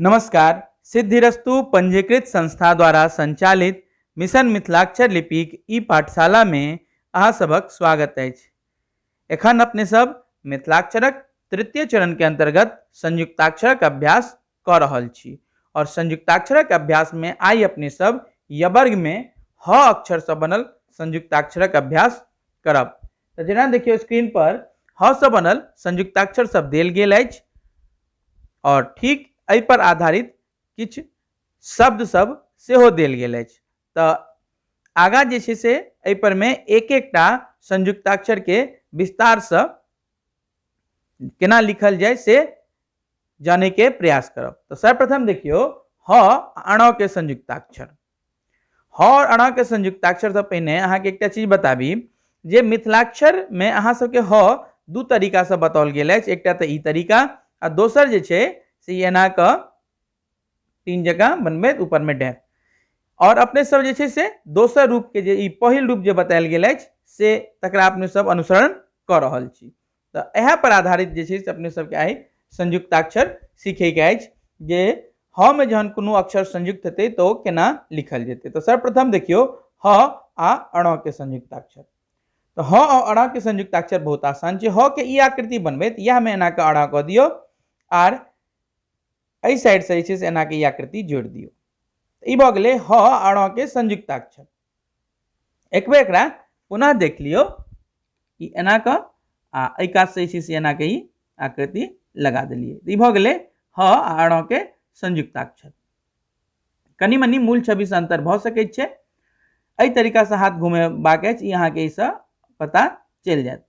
नमस्कार। सिद्धिरस्तु पंजीकृत संस्था द्वारा संचालित मिशन मिथिलाक्षर लिपिक ई पाठशाला में अहाँ सभक स्वागत अछि। एखन अपने सब मिथिलाक्षरक तृतीय चरण के अंतर्गत संयुक्ताक्षरक अभ्यास कऽ रहल छी और संयुक्ताक्षरक अभ्यास में आइ अपने सब यवर्ग में ह अक्षर से बनल संयुक्ताक्षरक अभ्यास करब। तऽ जेना देखियौ स्क्रीन पर ह से बनल संयुक्ताक्षर सब देल गेल अछि और ठीक एहि पर आधारित किछु शब्द सब सेहो देल गेल अछि। तऽ आगाँ जे छै से एहि पर मे एक एकटा संयुक्ताक्षर के विस्तार से केना लिखल जाय से जाने के प्रयास करब। तो सर्वप्रथम देखियो ह अण के संयुक्ताक्षर। ह और अण के संयुक्ताक्षर से पहिने अहाँ के एकटा चीज बताबी जे मिथिलाक्षर में अहाँ सबके ह दू तरीका से बताओल गेल अछि। एकटा तऽ ई तरीका आ दोसर जे छै से एना कऽ तीन जगह बनबैत ऊपर में डैश। और अपने सब जे छै से दोसर रूप के जे ई पहिल रूप जे बतायल गेल अछि से तकरा अपने सब अनुसरण कऽ रहल छी। तऽ इएह पर आधारित जे छै से अपने सबके आइ संयुक्ताक्षर सीखैके अछि जे ह में जहन कोनो अक्षर संयुक्त हेतै तऽ ओ केना लिखल जेतै। तऽ सर्वप्रथम देखियौ ह आ अण के संयुक्ताक्षर। तऽ ह आ अण के संयुक्ताक्षर बहुत आसान छै। ह के ई आकृति बनबैत इएह में एना कऽ अण कऽ दियौ आर एहि साइड से जे छै से एना के ई आकृति जोड़ि दियौ। ई भऽ गेलै ह आ अण के संयुक्ताक्षर। एक बेर एकरा पुनः देख लियौ ई एना कऽ आ एहि कात से जे छै से एना के ई आकृति लगा देलियै। ई भऽ गेलै ह आ अण के संयुक्ताक्षर। कनि मनि मूल छवि से अंतर भऽ सकैत छै। एहि तरीका से हाथ घुमेबाक अछि, ई अहाँके एहिसँ पता चलि जायत।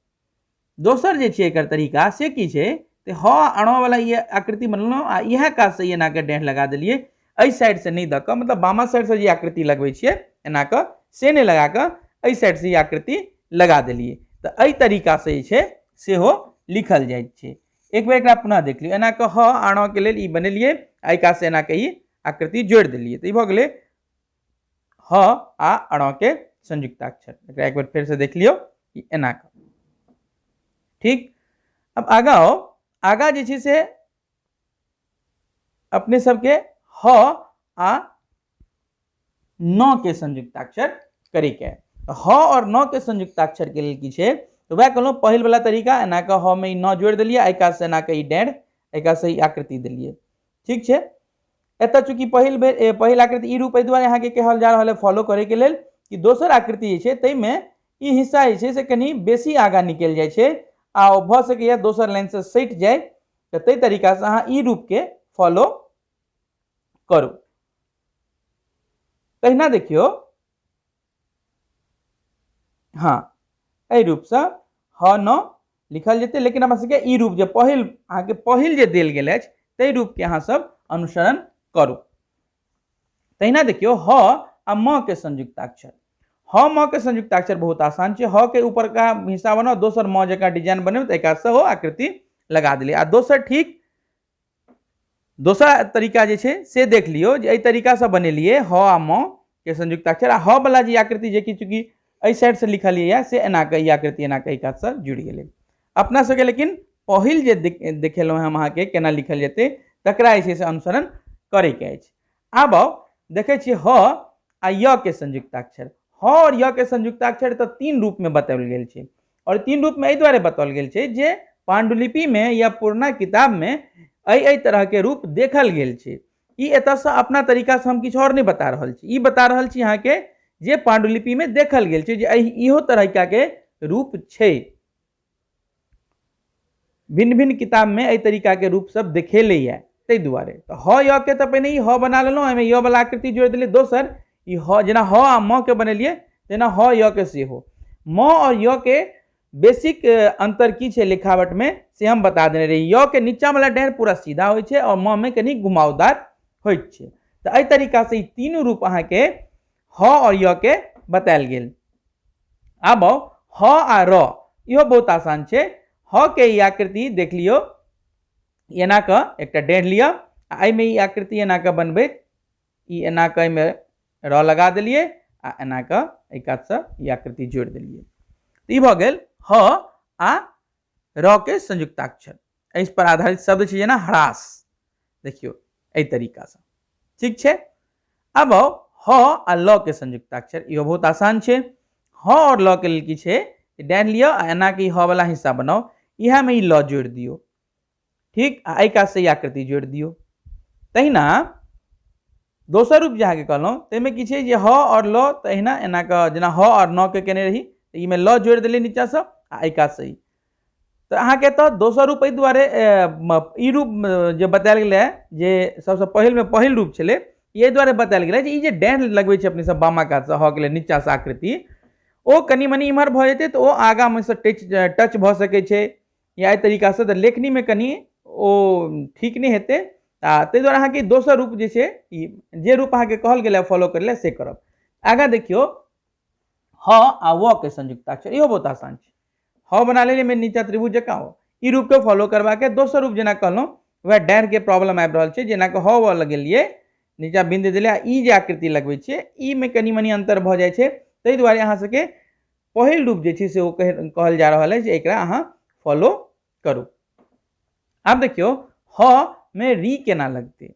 दोसर जे छै एकर तरीका से की छै तऽ ह अण वाला ई आकृति बनेलहुँ आ इएह काज से एना के डेढ़ लगा देलियै। एहि साइड से नहि दऽ कऽ, मतलब बामा साइड से जे आकृति लगबै छियै एना कऽ से नहि लगा कऽ एहि साइड से ई आकृति लगा देलियै। तऽ एहि तरीका से जे छै सेहो लिखल जाइत छै। एक बेर एकरा पुनः देख लियौ। एना कऽ ह अण के लेल ई बनेलियै, एहि काज से एना के ई आकृति जोड़ि देलियै। तऽ ई भऽ गेलै ह आ अण के संयुक्ताक्षर। एकरा एक बेर फेर से देख लियौ एना कऽ। ठीक, अब आगा आओ। आगा जे छै से अपने सबके ह आ न के संयुक्ताक्षर करे के है। ह और न के संयुक्ताक्षर के लेल की छै तो वएह कहलहुँ पहिल वाला तरीका एना कऽ ह में ई न जोड़ि देलियै, एहि कात से एना कऽ ई डेढ़, एहि कात से ई आकृति देलियै। ठीक छै, एतऽ चूँकि पहिल बेर पहिल आकृति ई रूप एहि दुआरे अहाँके कहल जा रहल है फॉलो करे के लेल कि दोसर आकृति जे छै ताहिमे ई हिस्सा जे छै से कनि बेसी आगाँ निकलि जाइ छै आ ओ भऽ सकैए दोसर लाइनसँ सटि जाय, तऽ ताहि तरीकासँ अहाँ ई रूपके फॉलो करू। तहिना देखियौ, हाँ एहि रूपसँ ह न लिखल जेतै, लेकिन हमरा सबके ई रूप जे पहिल अहाँके पहिल जे देल गेल अछि ताहि रूपके अहाँ सब अनुसरण करू। तहिना देखियौ ह आ म के संयुक्ताक्षर। ह म के संयुक्ताक्षर बहुत आसान छै। ह के ऊपर का हिस्सा बनाउ, दोसर म जकाँ डिजाइन बनेबै तऽ एक से ओ आकृति लगा देलियै। आ दोसर ठीक दोसर तरीका जे छै से देख लियौ जे एहि तरीकासँ बनेलियै ह आ म के संयुक्ताक्षर। आ ह वाला जे आकृति जे कि चूँकि एहि साइडसँ लिखलियै से एना कऽ ई आकृति एना कऽ एहि कातसँ जुड़ि गेलै अपना सबके। लेकिन पहिल जे देखेलहुँ हम अहाँके केना लिखल जेतै तकरा जे छै से अनुसरण करैके अछि। आब आउ देखै छियै ह आ य के संयुक्ताक्षर। ह और य के संयुक्ताक्षर तऽ तीन रूप में बताओल गेल छै और तीन रूप में एहि दुआरे बताओल गेल छै जे पांडुलिपि में या पुरना किताब में एहि तरह के रूप देखल गेल छै। ई एतऽ अपना तरीका से हम किछु और नहीं बता रहल छी, ई बता रहल छी अहाँके जे पांडुलिपि में देखल गेल छै जे इहो तरीका के रूप छै। भिन्न भिन्न किताब में एहि तरीका के रूप सब देखेलैया, ताहि दुआरे तऽ ह य के तऽ पहिने ई ह बना लेलहुँ, एहिमे य वाला आकृति जोड़ि देलियै। दोसर ई ह जेना ह आ म के बनेलियै तेना ह य के सेहो। म और य के बेसिक अंतर की छै लिखावट में से हम बता देने रही। य के नीचा वाला डेढ़ पूरा सीधा होइ छै और म में कनि घुमावदार होइत छै। तऽ एहि तरीका से ई तीनू रूप अहाँके ह और य के बतायल गेल। आब आउ ह आ र, इहो बहुत आसान छै। ह के ई आकृति देख लियौ, एना कऽ एकटा डेढ़ लिअ आ एहिमे ई आकृति एना कऽ बनबैत ई एना कऽ एहिमे र लगा देलियै आ एना कऽ एहि कातसँ ई आकृति जोड़ि देलियै। तऽ ई भऽ गेल ह आ र के संयुक्ताक्षर। एहि पर आधारित शब्द छै जेना ह्रास। देखियौ एहि तरीकासँ। ठीक छै, आब आउ ह आ ल के संयुक्ताक्षर। इहो बहुत आसान छै। ह आओर ल के लेल की छै, डानि लिअ आ एना के ह वाला हिस्सा बनाउ, इएह में ई ल जोड़ि दियौ। ठीक, आ एहि कात से ई आकृति जोड़ि दियौ। तहिना दोसर रूप जे अहाँके कहलहुँ ताहिमे की छै जे ह आओर ल, तऽ एहिना एना कऽ जेना ह आओर न के केने रही, तऽ एहिमे ल जोड़ि देलियै नीचाँसँ आ एहि कातसँ ई। तऽ अहाँके एतऽ दोसर रूप एहि दुआरे ई रूप जे बतायल गेलै जे सबसँ पहिलमे पहिल रूप छलै, ई एहि दुआरे बतायल गेलै जे ई जे डाँढ़ लगबै छै अपने सब बामा कातसँ ह के लेल नीचाँसँ आकृति, ओ कनि मनि इम्हर भऽ जेतै तऽ ओ आगाँमे सँ टच भऽ सकै छै या एहि तरीकासँ, तऽ लेखनीमे कनि ओ ठीक नहि हेतै। आ ताहि दुआरे अहाँके दोसर रूप जे छै, ई जे रूप अहाँके कहल गेलै फॉलो करै लए से करब। आगाँ देखियौ ह आ व के संयुक्ताक्षर, इहो बहुत आसान छै। ह बना लेलियै मेन नीचा त्रिभुज जकाँ, हो ई रूपके फॉलो करबाके। दोसर रूप जेना कहलहुँ वएह डाँढ़के प्रॉब्लम आबि रहल छै, जेना कि ह व लगेलियै नीचा बिंदु देलियै आ ई जे आकृति लगबै छियै ई मे कनि मनि अन्तर भऽ जाइ छै। ताहि दुआरे अहाँ सबके पहिल रूप जे छै से ओ कहल जा रहल अछि, एकरा अहाँ फॉलो करू। आब देखियौ ह मे री केना लगतै,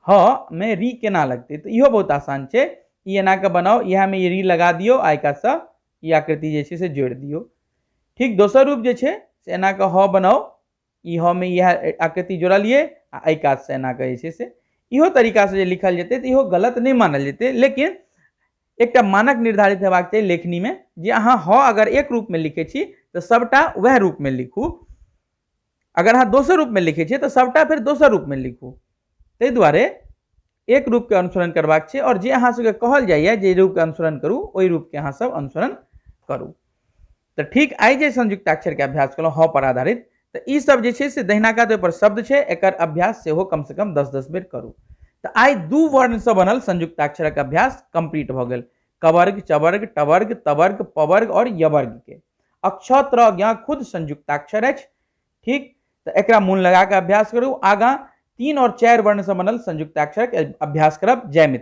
ह मे री केना लगतै, तऽ इहो बहुत आसान छै। ई एना कऽ बनाउ, इएह मे ई री लगा दियौ आ एहि कातसँ ई आकृति जे छै से जोड़ि दियौ। ठीक, दोसर रूप जे छै से एना कऽ ह बनाउ, ई ह मे इएह आकृति जोड़लियै आ एहि कातसँ एना कऽ जे छै से इहो तरीकासँ जे लिखल जेतै तऽ इहो गलत नहि मानल जेतै। लेकिन एकटा मानक निर्धारित हेबाक चाही लेखनीमे जे अहाँ ह अगर एक रूपमे लिखै छी तऽ सभटा वएह रूपमे लिखू, अगर अहाँ दोसर रूपमे लिखै छियै तऽ सभटा फेर दोसर रूपमे लिखू। ताहि दुआरे एक रूपके अनुसरण करबाक छै आओर जे अहाँ सबके कहल जाइए जे रूपके अनुसरण करू ओहि रूपके अहाँ सब अनुसरण करू। तऽ ठीक, आइ जे संयुक्ताक्षरके अभ्यास केलहुँ ह पर आधारित, तऽ ई सब जे छै से दहिना कात ओहिपर शब्द छै, एकर अभ्यास सेहो कमसँ कम 10-10 बेर करू। तऽ आइ दू वर्णसँ बनल संयुक्ताक्षरक अभ्यास कम्प्लीट भऽ गेल, कवर्ग, चवर्ग, टवर्ग, तवर्ग, पवर्ग आओर यवर्ग के। अक्ष त्र ज्ञ खुद संयुक्ताक्षर अछि। ठीक, तऽ एकरा मोन लगा कऽ अभ्यास करू। आगाँ 3 और 4 वर्ण से बनल संयुक्ताक्षर के अभ्यास करब। जय मिथिला।